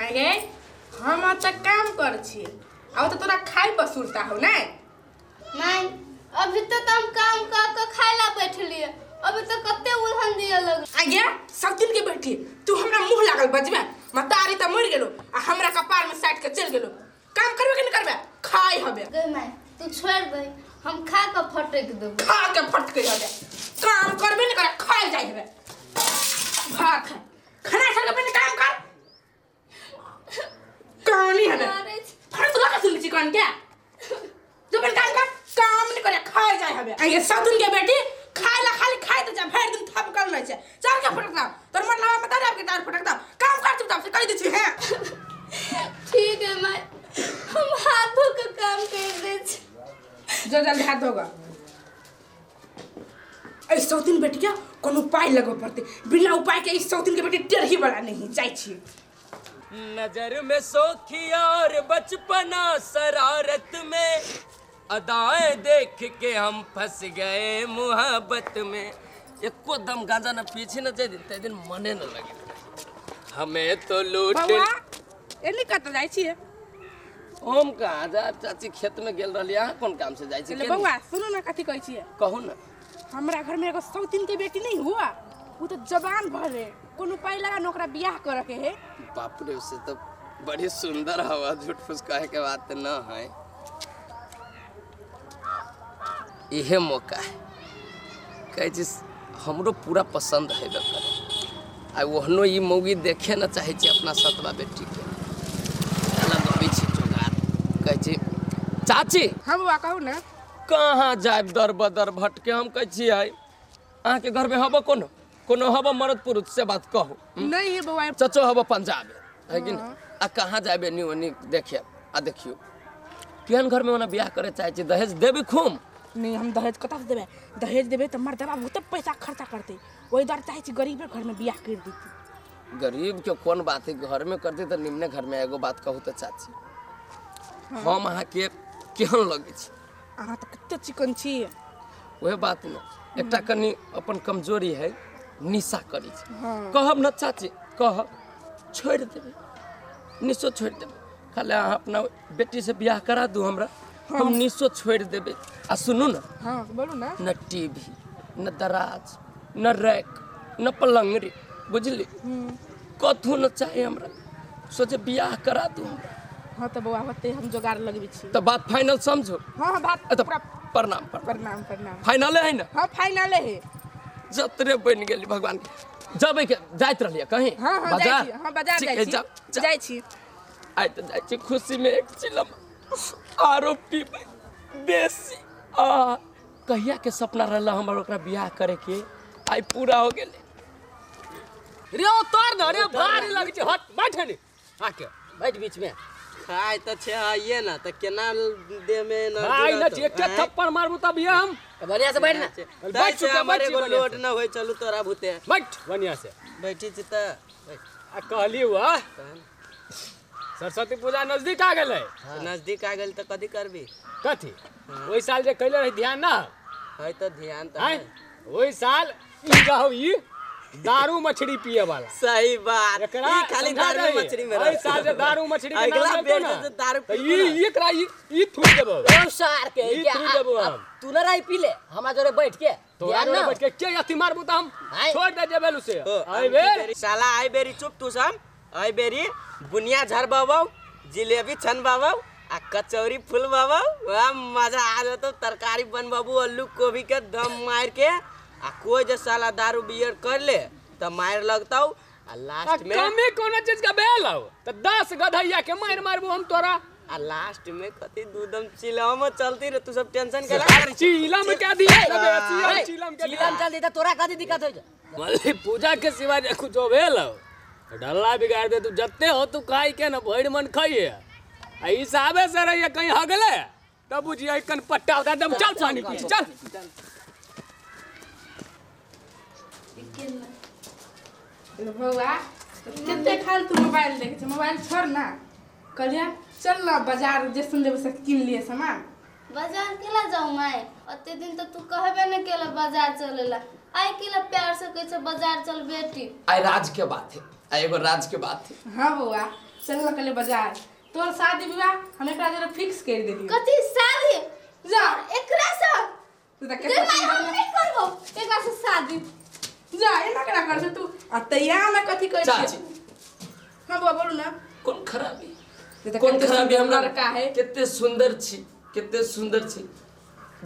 आगे हम त काम कर छी आ त तोरा खाइ पर सुरता हो नै। नहीं अभी तो हम काम कर के खाइला बैठलिए, अभी तो कते उलहन दिए लग। आगे सब दिन के बैठी तू हमरा मुंह लागल बजबे मतारी त मर गेलो आ हमरा कपार में साट के चल गेलो। काम करबे कि न करबे खाइ हबे। गई माई तू छोड़ दे, हम खा के फटक देबो। खा के फटक हबे, काम करबे न करे खाइ जाय हबे। भात खाना खा के पहले काम कर कहानी हबे फट तो लगा सुन छी कौन क्या जो पहले काम कर काम नहीं करे खाइ जाय हबे। आगे सब दिन के बेटी खाइ ला खाली खाइ त जा भरि दिन थपकल नै छै चल के फटकता तोर मन लगा मत रे आपके तार फटकता काम कर चुपचाप से कहि दै छी। हैं ठीक है माई, हम हाथ धो के काम कर दे छी। जो जल्दी हाथ धोगा। ऐ सौतीन बेटी के कोनो उपाय लगो पड़ते, बिना उपाय के इस सौतीन के बेटी टेढ़ी वाला नहीं जाइ छी। नजर में सोखी और बचपना शरारत में अदाएं देख के हम फंस गए मोहब्बत में। एको दम गांजा न पीछे न जाए दिन दिन मने न लगे हमें तो लूट। एनी कत जाइ छी? हम कहाँ जा चाची खेत में गेल रहली, अहाँ कोन काम से जाइ छी? बौआ सुनू ना कथी कहै छी। कहू ना। हमरा घर में एगो सौतीन के बेटी नहीं हुआ, वो तो जवान भरे कोनो उपाय लगा न ओकरा बियाह करे के है। बाप रे उसे तो बड़ी सुंदर हवा, झूठ फूस कहे के बात न है। इहे मौका है कहे छी हमरो पूरा पसंद है करे आ ओहनो ई मौगी देखे न चाहे छी अपना सतवा बेटी के लगबै छी जोगार। कहै छी चाची। हाँ बौआ कहू ना। कहाँ जायब दर बदर भटके? हम कहै छियै अहाँके घर में हबो कोनो कोनो हबो मर्द पुरुष से बात कहू नहीं है बौआ। चचो हबो पंजाब है कि नहीं? आ कहाँ जायब एनी ओनी देखे आ देखियो केहन घर में ओना बियाह करे चाहे छी? दहेज देबी खूब? नहीं हम दहेज कतऽ से देबै? दहेज देबै तऽ मर्दबा बहुते पैसा खर्चा करतै, ओहि दुआरे चाहै छी गरीबे घर में बियाह कर देती। गरीब के कोन बात है, घर में करते तऽ निम्ने घर में। एगो बात कहू तऽ चाची। हम अहाँके केहन लगै छी? अहाँ तऽ कते चिकन छी। वएह बात ने एकटा कनि अपन कमजोरी है निशा करै छी। कहब न चाची कहब छोड़ि देबै, निशो छोड़ि देबै, खाली अहाँ अपना बेटी से बियाह करा दू हमरा, हम निशो छोड़ि देबै। आ सुनू ना। हाँ बोलू ना। न टीवी न दराज न रैक न पलंगरी बुझली, कथू न चाही हमरा, सोचे बियाह करा दू हमरा। हाँ तो बौआ होते हम जोगाड़ लगबै छी। तो बात फाइनल समझो। हाँ हाँ बात तो प्रणाम प्रणाम प्रणाम। फाइनल है ना? हाँ फाइनल है। जतरे बन गेली भगवान के जबै के जाइत रहलियै कहीं। हाँ हाँ जाइ छी। हाँ बाजार जाइ छी। जाइ छी आइ तऽ जाइ छी खुशी में एक चिलम आरो पीबै बेसी। आ कहिया के सपना रहला हमर ओकरा बियाह करे के, आइ पूरा हो गेलै। रे उतार न रे भारी लगै छै। हट बैठ ने आके बैठ बीच में। खाय त छे आइए ना त केना देह में न भाई न एक थप्पड़ मारबू तब ये हम बढ़िया से बैठ ना। बैठ चुका बैठ एगो लोड न होय चलू तोरा भूते बैठ बढ़िया से बैठी छी त आ कहली हुआ सरस्वती पूजा नजदीक आ गेलै। नजदीक आ गेल त कथी करबी? कथी ओहि साल जे कैले रही ध्यान ना है त ध्यान त है। ओहि साल ई रहौ ई दारू मछली पिए वाला। सही बात, ई खाली दारू मछली में ओहि साल जे दारू मछली के नाम लेतो ना दारू ई एकरा ई थूक देबो। ओ सार के ई थूक देबो हम। तू न रही पी ले हमरा जोरे बैठ के ध्यान ना बैठ के के अथी मारबू त हम छोड़ दे जेबेलु से। आई बेर साला आई बेरी चुप तू सब। आई बेरी बुनिया झरबाबौ जिलेबी छनबाबौ आ कचौरी फुलबाबौ, वाह मजा आ जतो। तरकारी बनबाबू आलू गोभी के दम मार के आ कोई जे साला दारू बियर कर ले त मार लगतौ। आ लास्ट में कमी कोनो चीज के भेल हो त 10 गधैया के मार मारबू हम तोरा। आ लास्ट में कथी दूधम चिलम चलती रे तू सब टेंशन केला चिलम के दिए चिलम के चिलम चलती त तोरा कथी दिक्कत होय छै? मल्ली पूजा के सिवा जे कुछो भेल हो डल्ला बिगाड़ दे तू जत्ते हो तू खाई के न भरि मन खाइए आ ई साबे से रहिए कहीं हगले तब बुझिए कन पट्टा उठा दम चल पानी पी चल। बौआ कते खाल तू मोबाइल देखे छै? मोबाइल छोड़ ना कहलिए चल ना बाजार जे सुन लेबै से कीन लिए सामान। बाजार केला जाऊं मैं? ओते दिन तो तू कहबे न केला बाजार चलेला, आइ केला प्यार से कहै छै बाजार चल बेटी। आइ राज के बात है, आइ एगो राज के बात है। हाँ बौआ चल ना कल बाजार तोर शादी विवाह हम एकरा जरा फिक्स कर देली। कथी शादी? जा एकरा से तू त दे माय हम नहीं करबो एकरा से शादी। जा एना केना कर छै तू आ तैयार ना कथी कहै चाची। हां बौआ बोलू ना कोन खराबी त कोन खराबी हमरा लड़का है कते सुंदर छी कते सुंदर छी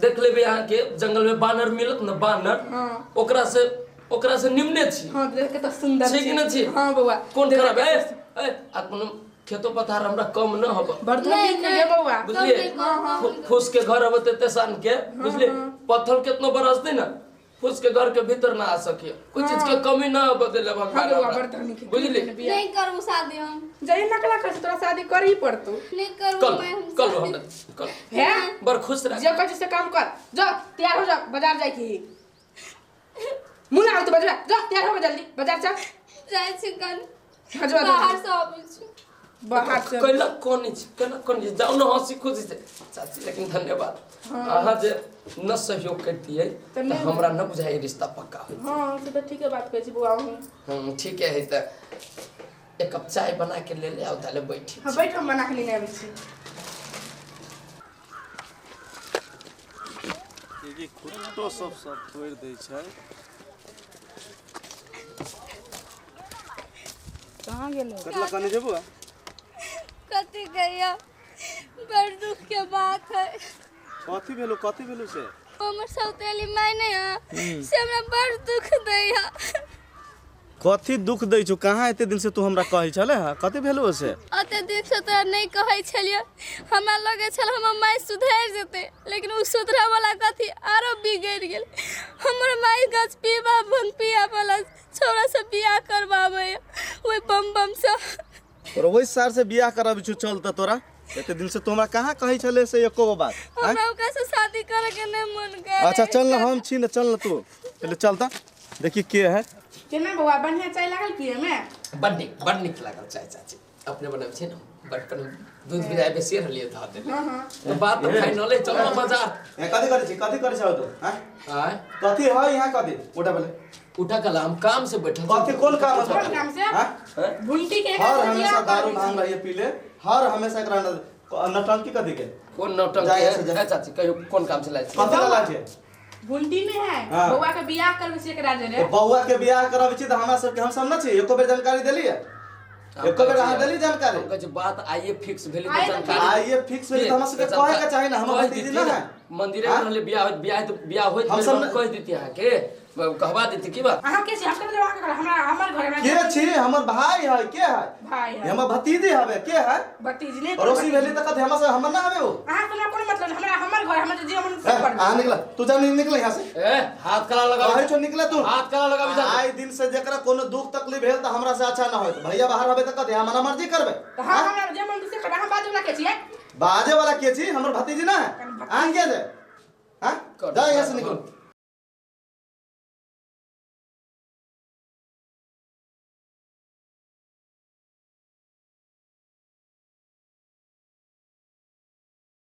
देख लेबे अहाँ के जंगल में बानर मिलत न बानर। हां ओकरा से निमने छी। हां देख के त सुंदर छी कि न छी? हां बौआ कोन खराब है ए आ कोनो खेतो पथार हमरा कम न होब बर्धन के बौआ बुझलिए फूस के घर अब ते सान के बुझलिए पत्थर कितनो बरस दे ना फूस के घर के भीतर ना आ सके कोई चीज के कमी ना बदले भगवान बर्धन के बुझलिए। नहीं करबो शादी हम जई नकला कर तोरा शादी करही पड़तो। नहीं करबो मैं हम कल हम कल है बड़ खुश रह जो कछु से काम कर जो तैयार हो जा बाजार जाय की मुना हो तो बाजार जा तैयार हो जल्दी बाजार चल जाय छी कन हजवा बाहर से आबै छी बाहर से कैला कोन छी कैला कोन छी जाउ न हंसी खुशी से चाची लेकिन धन्यवाद अहाँ जे न सहयोग करतियै त हमरा न बुझाइ रिश्ता पक्का होइत। हां से त ठीक है बात कहै छी बौआ हम। ठीक है त एक कप चाय बना के ले ले आउ ताले बैठी। हां बैठ हम बना के लेने आबै छी। ई खुट्टो सब सब तोड़ि दै छै। कहाँ गेलो कतला कने जेबो? कथी कहिया बड़ दुख के बात है। कथी भेलो कथी भेलो से? हमर सौतेली माय नहीं है से हमरा बड़ दुख दैया। कथी दुख दै छौ? कहाँ एते दिन से तू हमरा कहै छले ह? कथी भेलो से? अते दिन से तोरा नहीं कहै छलियै हमरा लगे छल हमर माय सुधरि जेतै लेकिन उ सुधरे वाला कथी आरो बिगड़ि गेल। हमर माय गछ पीबा भंग पिया वाला छोरा से बियाह करबाबै ओहि बम बम से तोरा ओहि सार से बियाह कराबै छौ। चल त तोरा एते दिन से तू हमरा कहाँ कहै छले से एको गो बात? हमरा ओकरा से शादी करे के नहीं मन करे। अच्छा चल न हम छी न चल न तू पहले चल त देखी के है। केना बौआ बढ़िया चाय लागल पिए में? बड़ नीक लागल चाय चाची अपने बनाबै छै न बड़ दूध भी बेसी रहलियै धऽ देलियै। हां हां तो बात तो फाइनल है चल न बाजार। ए कथी करै छी कथी करै छौ तू? हां आय कथी है यहां कथी उठा पहले उठा कल हम काम से बैठल कथी कोन काम है? कोन काम से? हां भुंटी के हर हमेशा दारू भांग रहिए पीले हर हमेशा एकरा नौटंकी कथी के कोन नौटंकी है चाची कहियो कोन काम से लाइ छी? कथी ला छै भुंटी में है बौआ के बियाह करबै छी एकरा जरे। बौआ के बियाह करबै छी त हमरा सब के हम सब न छी एको बेर जानकारी देली है? एको बेर अहाँ देली जानकारी? हम कहै छी बात आइए फिक्स भेलै त जानकारी आइए फिक्स भेलै त हमरा सब के कहे के चाही न हमर भतीजी न है मंदिरे में रहले बियाह होइत बियाह त बियाह होइत हम सब कह देती अहाँ के कहवा देती की बात? अहाँ के छी हम कर जवाब कर हमरा हमर घर में के छी? हमर भाई है के है? भाई है हमर भतीजी हवे के है? भतीजी ने पड़ोसी भेली त कथी हमरा से हमर ना हवे वो अहाँ के कोनो मतलब हमरा हमर घर हमर जे मन से कर। अहाँ निकला तू जा निकला यहां से। ए हाथ कला लगा कहै छो निकला तू हाथ कला लगा जा। आइ दिन से जेकरा कोनो दुख तकलीफ भेल त हमरा से अच्छा ना होत भैया बाहर हवे त कथी हम मर्जी करबे त हां हमरा जे मन से कर। अहाँ बाजे वाला के छी? बाजे वाला के छी? हमर भतीजी ना है अहाँ के जे? हां जा यहां से निकल।